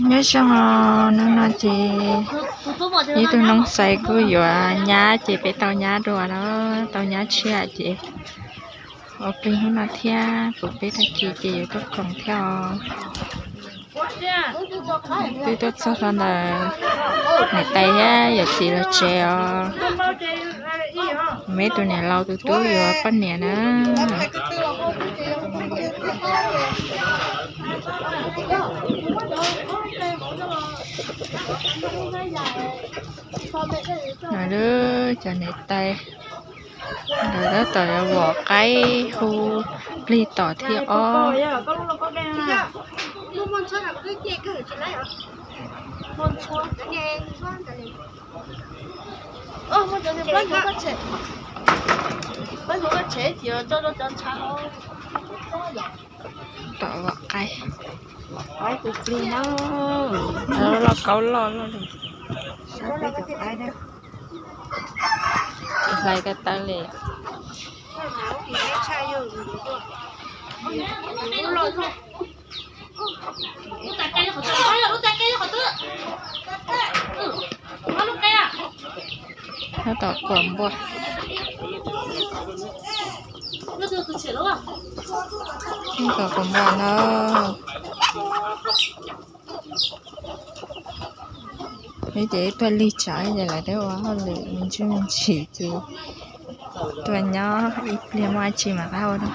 Nyob zoo os, hnub no ces ib tug noog xais kuj yuav nyab ces peb tau nyab dua na, tau nyab tshiab ces ua plig hnub no thiab, kuv peb tag kis ces yuav tuaj koom thiab os. Twb tuaj txog rau ntawm niam tais thiab yawm txiv lawv tsev os. Kuv me tus niam laus tus tub yuav poj niam na. Cov niam tais, nkawd tab tom yuav vom qaib hu plig tom thib ob. Tom vom qaib, loj kaub loj loj li. Tsis hlais ko taw li. Tab tom kuam npua. Tab tom kuam npua na. Peb ces tuaj lig tsam ces lawv twb ua hauj lwm me ntsis me ntsis ces tuaj nyob ib pliag muaj dab tsi mas pab ua dua.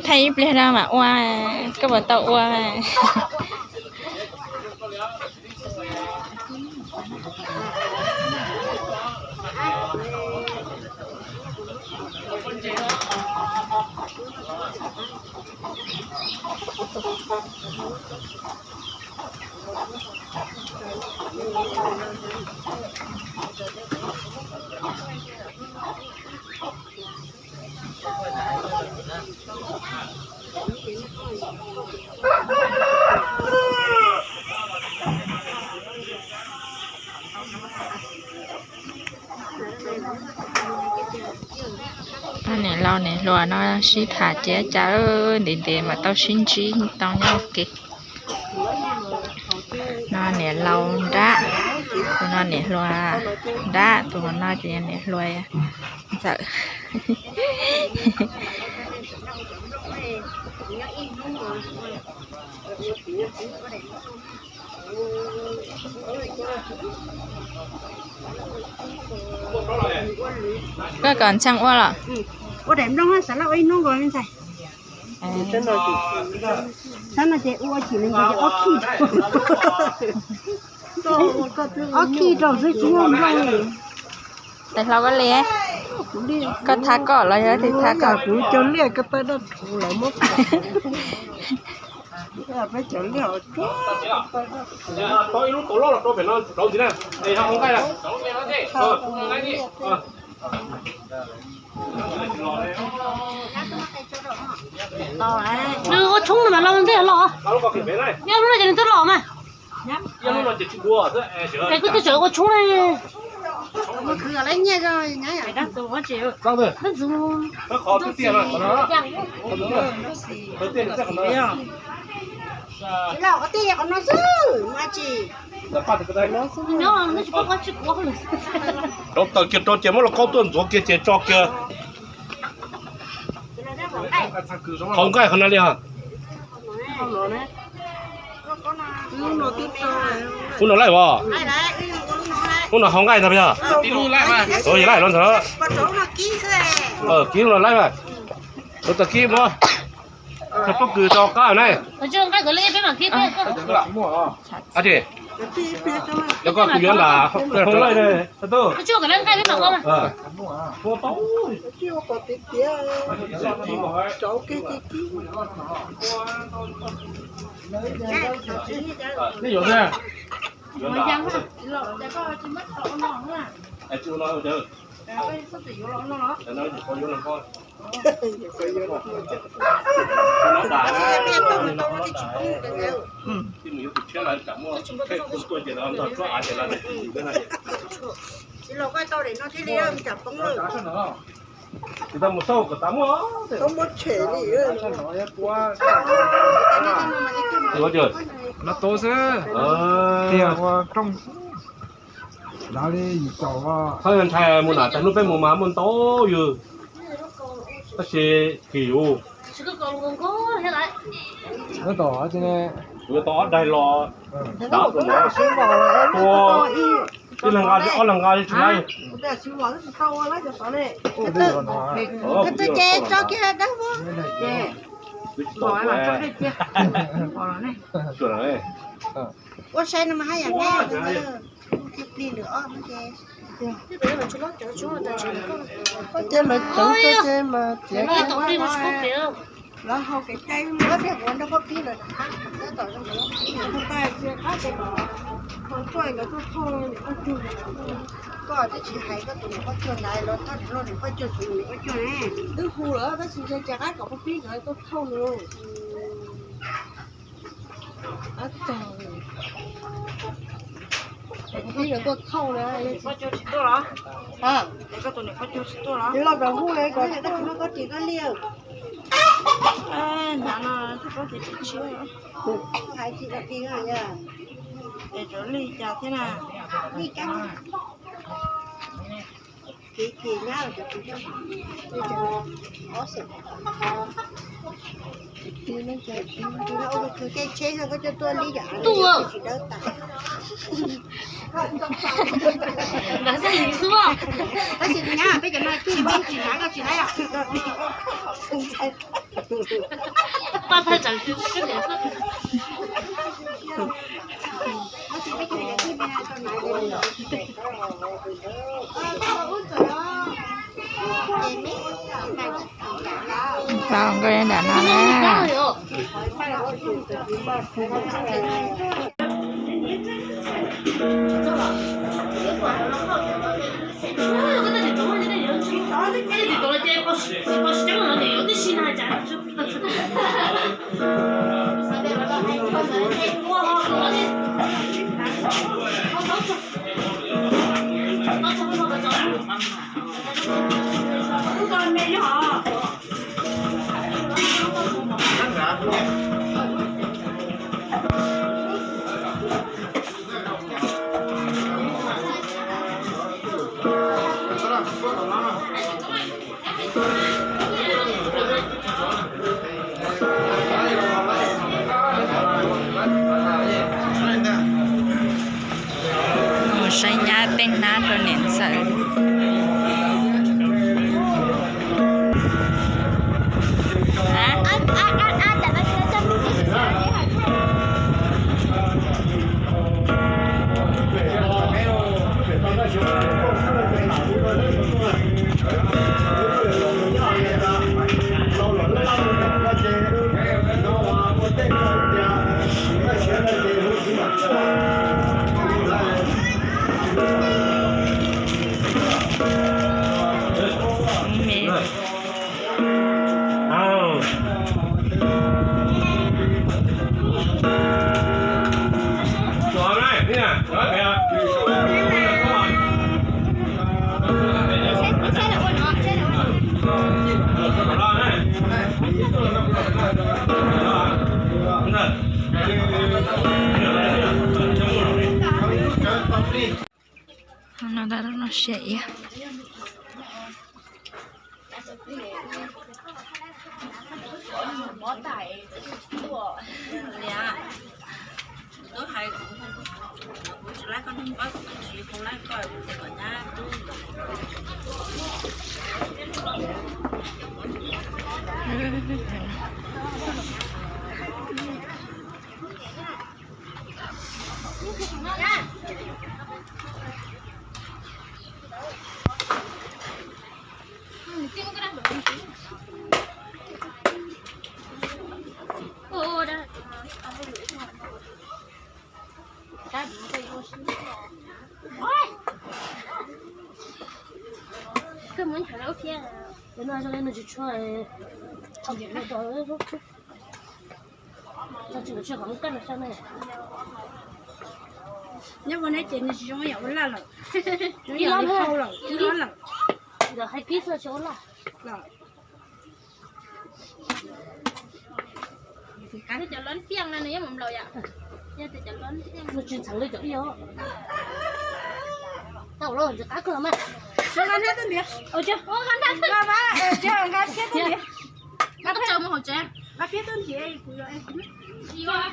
Thaij ib pliag no mas ua, koj puas tau ua? Niam laus niam hluas no sib tham ces cas ntev ntev mas tau sib ntsib tau nyob ua ke. No niam laus nrab, tus no niam hluas nrab, tus no ces niam hluas ntxawm. Koj kom ntxhee ua los? Ua daim nplooj xav laj ua ib hnub nkaus me ntxhais. Sab no ces ua chim li ntawd ces ob khij, ob khij rau xwb tsis muaj nplooj li. Tais hlau koj li, koj thab koj los yog tis thab koj? Kuv cov liaj ko taw daj rhuv lawv muab, peb cov liaj tsuag ko taw daj rhuv. Nws ua tshoob no mas los ntej los, nyob lub no ces nws twb los mas. Es kuv twb tseem ua tshoob ne. Rau taws kiag rau ces muab lauj kaub tuaj ntxuav kiag ces tso kiag. Hauv nqaij qhov no li os. Ub no laij os. Ub no hauv nqaij ntag yog. Ua laij los ntag. Kib ub no laij mas. Rau taws kib muab. Tso pob kws rau qab na. Yog koj kuv yuav nram hauv nqaij. Nej yuav, Tsis los koj tau daim no thiaj li tsam poob lawm. Tsis tau mus xauj kom tas muaj. Tau muab tshem li. Los tau xwb. Tias ua rooj. Thawj ntshai mus na, tas hnub peb mus mas muaj ntau yws, tab sis kim yus. Kuv tau ob daig los, tua ib leeg nqa ob leeg nqa tsis laib. Koj tus ces tso kiag dawb vog. Ua sai no mas haj yam nyab cia plig lwm ob no ces. Koj cia lawv cov koj ces mas tiav lawv hau kev cai lawm, tias kuv nrog koj plig lawm. Tab tom zoo, cia qab ces ho tuaj nkawd tuaj thauj niam poj cuag. Koj twb tsis hais koj tus niam poj cuag ntawd los thauj niam poj cuag, tus niam poj cuag ne. Twb hu lawm tab sis cia qab kom poj pib nkawd tuaj thauj nws. Poj pib nkawd tuaj thauj na. Tus niam poj cuag tsis tuaj los? Tus niam poj cuag tsis tuaj los? Los kom hu kom koj tsis muaj koj ris koj liaj. Hnyav no koj tsis tsis hais tsis ua plig yog es cov li cas thiab na. Li kab Kiv kiv nyab cov, ob xeem. Tus no ua tus kheej tsheb no koj coj tuaj li yam tsis dawb tas. Tab sis nyab peb cov no kheej tsheb tsis hnav koj tsis hnav yom. Tau nkauj nram no na. Mus saib nyab tej hnab rau niam ntxawm. No tab no siab iab. Nyob ua neb ces nws tsis zoo yam ua laj lawm. Nws yog li hau lawm, ib lob lawm. Hais pib txog tsis ua laj. Cov lon tiaj no nws yeej mus nplaum yom. Yog tias cov lon tiaj no tsis ntxeev li cov ib os. Tau los nws qab kawg mas. Nqa thiab tuaj ntiav. Nqa thiab tuaj ntiav. Nqa thiab tuaj ntiav. Nqa thiab tuaj ntiav kuv yuav.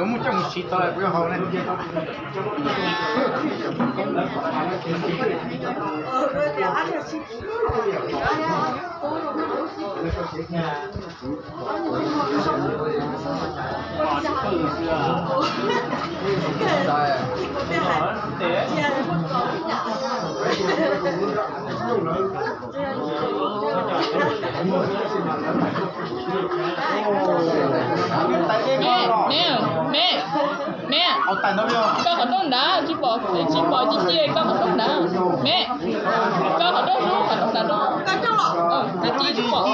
Muab coj mus siv tau kuv yuav haus ne. Me, me, me, koj qhov rooj nrad tsis pom, tsis pom ci ci, koj qhov rooj nrad. Me, koj qhov rooj, qhov rooj nrad rau. Ci ci tsis pom.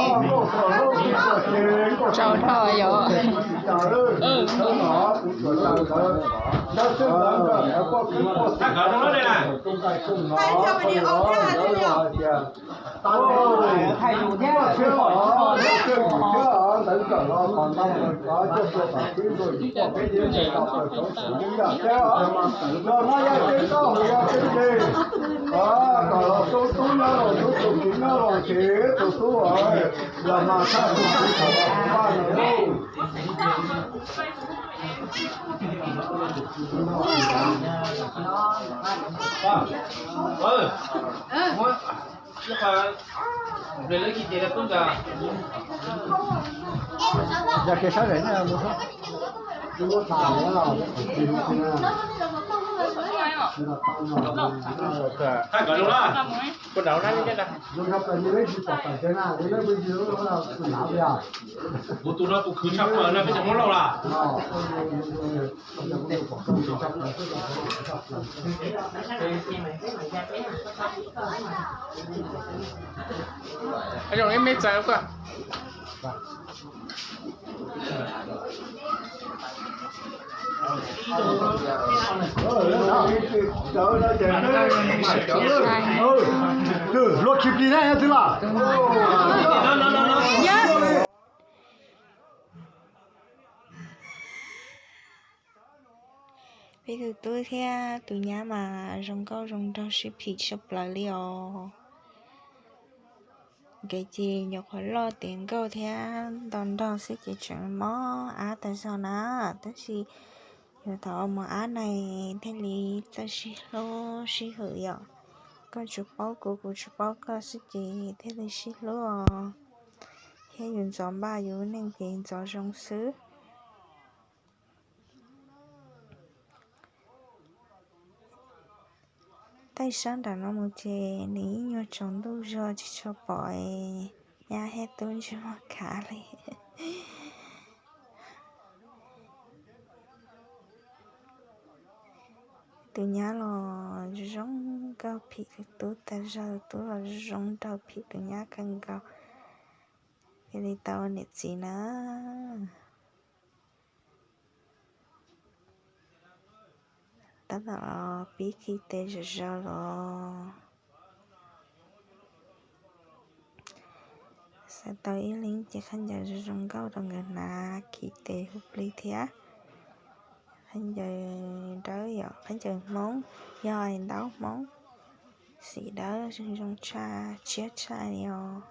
Tsau dhau yom. Yog kev sab daim no mus. Kuv tus no tus khwv tshaj plaws na, peb cov Hmoob Lauj lawm. Zoo ib me txawv koj. Luag khi plig na, yog twg los? Peb tus tub thiab tus nyab mas zoo nkauj zoo nraug sib phim tshaj plaws li os. Nkawd ces nyuam qhuav loj tiav nkauj thiab nto nraug xwb ces tseem mob ab tag zog na, tab sis yuav thaum mus ab na thiaj li txawj sib hlub sib hwm yom. Koj tsuas paub kuv, kuv tsuas paub koj xwb ces thiaj li sib hlub os. Thiab yus ntxov npaj yus neej ces ntxov zoo xwb. Taij sab nram no mus ces nws ib nyuag tsaus ntuj zog tsis tshua pom nyab thiab tub ntsej muag khav li. Tus nyab los zoo nkauj phim tus tub tag zog, tus tub los zoo nraug phim tus nyab kawg nkaus. Thiaj li tau niam txiv na. Tab tom pib khi tes zom zaws los. Xav tau ib leeg ces khaub ncaws zoo zoo nkauj rau nkawd hnav khi tes hu plig thiab. Khaub ncaws dawb yom, khaub ncaws Hmoob, yog hais ntaub Hmoob, xim dawb zoo zoo tshaj, tshiab tshaj li os.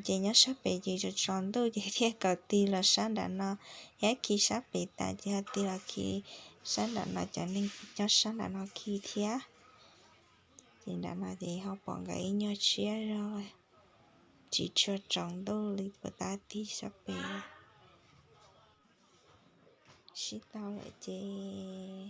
Ces nyob sab pem ces tsaus tsaus ntuj ces thiaj kaw tig los sab nram no, thiab khi sab pem tas ces ho tig los khi sab nram no, cov neeg nyob sab nram no khi thiab. Ces nram no ces ho pom nkawd ib nyuag tshiab zog, tsis tshua tsaus ntuj li puas tab tig sab pem. Sib tau lawm ces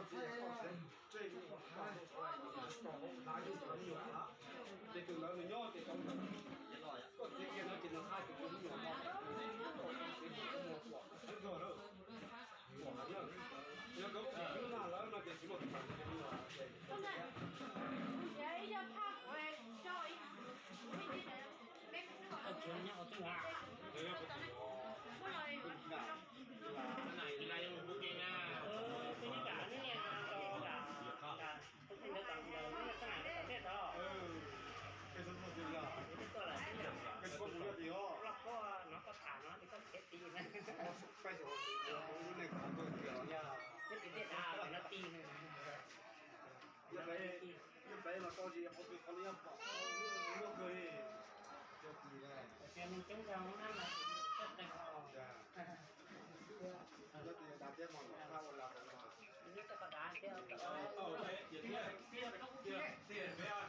koj txiv yog koj sawv tsees, koj txiv yog koj sawv tsees, ces tus ntawd nws nyob ces tau. Koj txiv kiag no ces nws hais tus me nyuam no, koj txiv mus pom sawv tsees lawm. Yog koj txiv twb nag lawm no ces tsis muaj tus me nyuam. Peb los tau zis qhov twg qhov li nyob pom muaj kawg li. Cov kis, cov kis dav thiab mos los qab ua lag no. Tiag, tiag, tiag, tiag, tiag, tiag, tiag.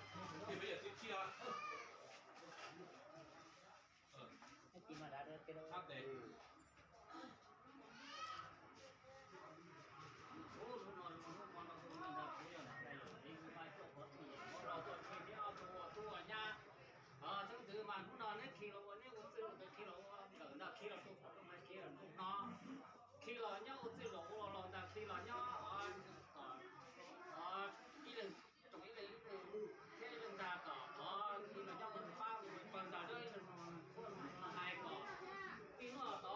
Xeeb ntxwv mas hnub no neb khi los ua neb ua txwj laug ntawd khi los ua nkawm ntag, khi los tu qhov rooj hais khi los ntuj hno, khi los nyob ua txwj laug ua los ntag, khi los nyob kom ib leeg tsoom ib leeg ib leeg thiab ib leeg ntag kom khi los nyob ua pab ua pawg ntag, ib leeg hais kom tij nuj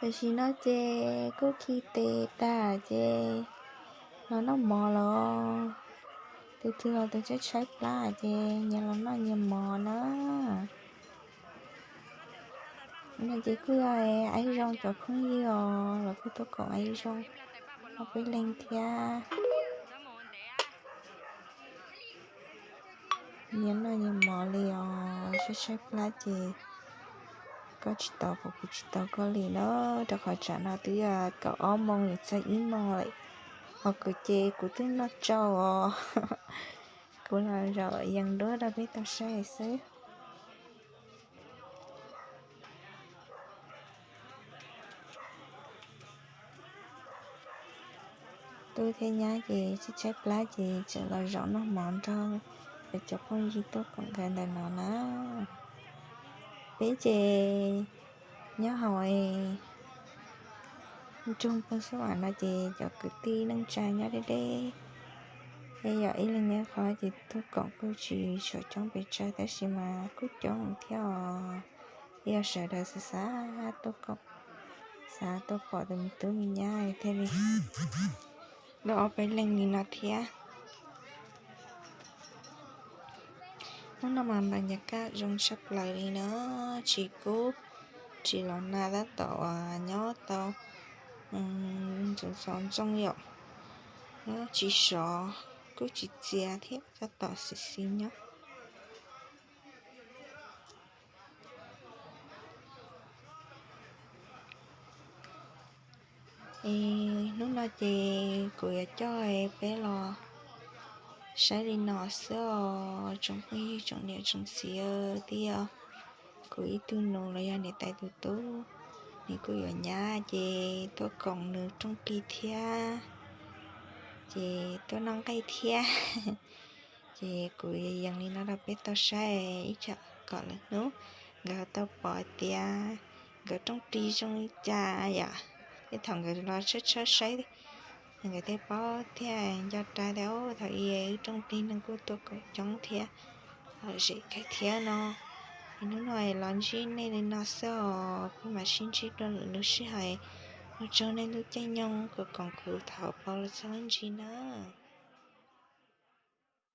Tam sim no ces kuj khi tes tag ces los noj mov los, tus twg los tus tshaib tshaib plab ces nyias los noj nyias mov na. No ces kuj yog Aiv Zoo cov phooj ywg os, los kuj tuaj koom Aiv Zoo ob peb leeg thiab. Nyias noj nyias mov li os, tshaib tshaib plab ces koj tsis tau kuv, kuv tsis tau koj li na. Rau qhov tsam no twb yog kaum ob moos yuav txog ib moos lawm, ho kuv ces kuv twb noj tsau os. Kuv los zaum yees duab rau peb tau saib xwb. Tub thiab nyab ces tshaib tshaib plab ces tseem los zaum noj mov nrog peb cov phooj ywg tuaj koom nkawd ntawm no na. Peb ces nyob hauv nroog Phooj Xub Vam no ces cov kwv tij neej tsa nyob deb deb, es yog ib leeg nyob qhov ces tuaj koom kuj tsis tshua coob pes tsawg tab sis mas kuj coob thiab os. Yog sawv daws xav xav tuaj koom, xav tuaj pom tus me tub me nyab thiaj li tuaj ob peb leeg li no thiab. Hnub no mas npam nyas kaj zoo tshaj plaws li na, tsis kub tsis los nag tab tom uas nyob tau ntxoov ntxoov ntxoo yom, nyob tsis sov kuj tsis txias thiab tab tom xis xis nyob. Es hnub no ces kuv yuav coj peb los saib li no xwb os tsoom phooj ywg tsoom niam tsoom txiv. Twb yog kuv ib tug nus los yog niam tais tus tub, nws kuj yuav nyab ces tuaj koom nws rooj plig thiab, ces tuaj noj nqaij thiab. Ces kuv yees li no rau peb tau saib ib tsam kom lwm hnub nkawd tau pom tias nkawd rooj plig zoo li cas yom. Tej thaum nkawd los tshawb tshawb saib nkawd thiaj paub thiab nco rais tias thaum ub wb rooj plig neeg kuj tuaj koom coob thiab, lom zem kawg thiab no. Es hnub no los ntsib nej li no xwb os, peb mam sib ntsib dua lwm lub sij hawm. Ua tsaug nej lub caij nyoog kom koom kuv thaum pau los txog ntsis nawb.